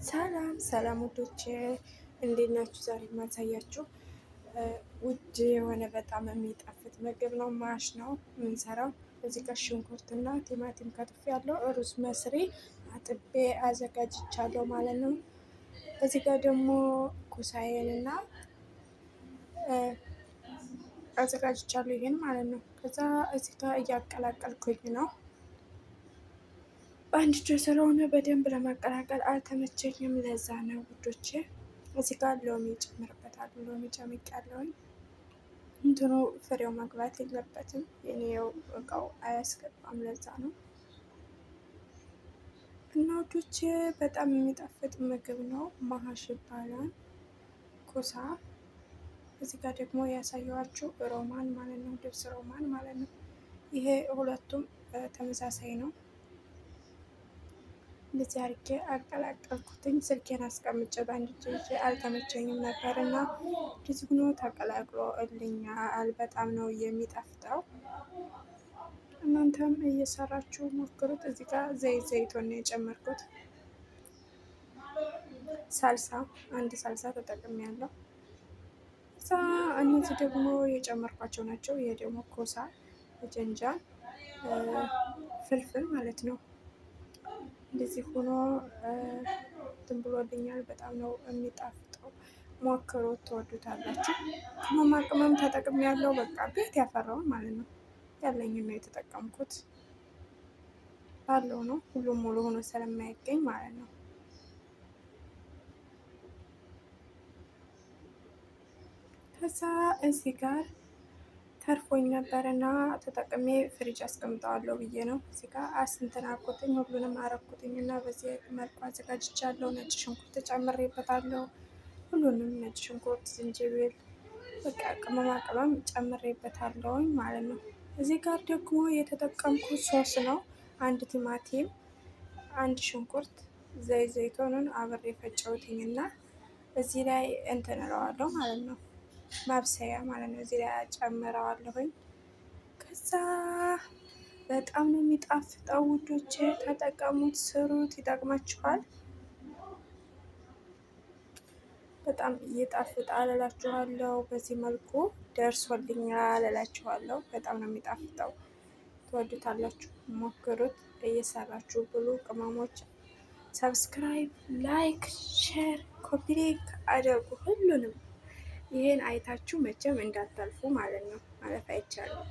ሰላም ሰላም ውዶቼ እንዴት ናችሁ? ዛሬ የማሳያችሁ ውድ የሆነ በጣም የሚጣፍጥ ምግብ ነው። ማሽ ነው የምንሰራው። እዚህ ጋር ሽንኩርትና ቲማቲም ከትፍ ያለው ሩዝ መስሪ አጥቤ አዘጋጅቻለሁ ማለት ነው። እዚህ ጋር ደግሞ ኩሳዬንና አዘጋጅቻለሁ ይሄን ማለት ነው። ከዛ እዚህ ጋር እያቀላቀልኩኝ ነው በአንድ እጄ ስለሆነ በደንብ ለማቀላቀል አልተመቸኝም። ለዛ ነው ውዶቼ። እዚህ ጋር ሎሚ ጨምርበታለሁ። ሎሚ ጨምቄያለሁኝ። እንትኑ ፍሬው መግባት የለበትም። የኔው እቃው አያስገባም። ለዛ ነው እና ውዶቼ በጣም የሚጣፍጥ ምግብ ነው። ማሀሽ ይባላል ኩሳ። እዚህ ጋር ደግሞ ያሳየኋችሁ ሮማን ማለት ነው። ድብስ ሮማን ማለት ነው። ይሄ ሁለቱም ተመሳሳይ ነው። እንደዚህ አድርጌ አቀላቀልኩትኝ። ስልኬን አስቀምጬ በአንድ እጄ ይዤ አልተመቸኝም ነበር እና እንደዚህ ሆኖ ተቀላቅሎልኛል። በጣም ነው የሚጣፍጠው። እናንተም እየሰራችሁ ሞክሩት። እዚህ ጋር ዘይት ዘይቱን ነው የጨመርኩት። ሳልሳ አንድ ሳልሳ ተጠቅሜያለሁ። እዛ እነዚህ ደግሞ የጨመርኳቸው ናቸው። ይሄ ደግሞ ኮሳ ጀንጃ ፍልፍል ማለት ነው። እንደዚህ ሆኖ እንትን ብሎልኛል። በጣም ነው የሚጣፍጠው። ሞክሩት፣ ትወዱታላችሁ። ቅመማ ቅመም ተጠቅሜያለሁ። በቃ ቤት ያፈራውን ማለት ነው ያለኝን ነው የተጠቀምኩት። ባለው ነው ሁሉም ሙሉ ሆኖ ስለማይገኝ ማለት ነው። ከዛ እዚህ ጋር ተርፎኝ ነበረና ተጠቅሜ ፍሪጅ አስቀምጠዋለሁ ብዬ ነው። እዚህ ጋር አስንትን አልኩትኝ ሁሉንም አረኩትኝ እና በዚህ መልኩ አዘጋጅቻለሁ። ነጭ ሽንኩርት ጨምሬበታለሁ። ሁሉንም ነጭ ሽንኩርት፣ ዝንጅብል፣ በቃ ቅመማ ቅመም ጨምሬበታለሁኝ ማለት ነው። እዚህ ጋር ደግሞ የተጠቀምኩት ሶስ ነው። አንድ ቲማቲም፣ አንድ ሽንኩርት፣ ዘይት ዘይቶኑን አብሬ ፈጨሁትኝ እና እዚህ ላይ እንትን እለዋለሁ ማለት ነው ማብሰያ ማለት ነው። እዚህ ላይ ጨምረዋለሁኝ። ከዛ በጣም ነው የሚጣፍጠው ውዶቼ፣ ተጠቀሙት፣ ስሩት፣ ይጠቅማችኋል። በጣም ይጣፍጣል እላችኋለሁ። በዚህ መልኩ ደርሶልኛል እላችኋለሁ። በጣም ነው የሚጣፍጠው፣ ትወዱታላችሁ። ሞክሩት፣ እየሰራችሁ ብሉ። ቅመሞች subscribe፣ like፣ share፣ copy link አድርጉ ሁሉንም ይሄን አይታችሁ መቼም እንዳታልፉ ማለት ነው። ማለፍ አይቻልም።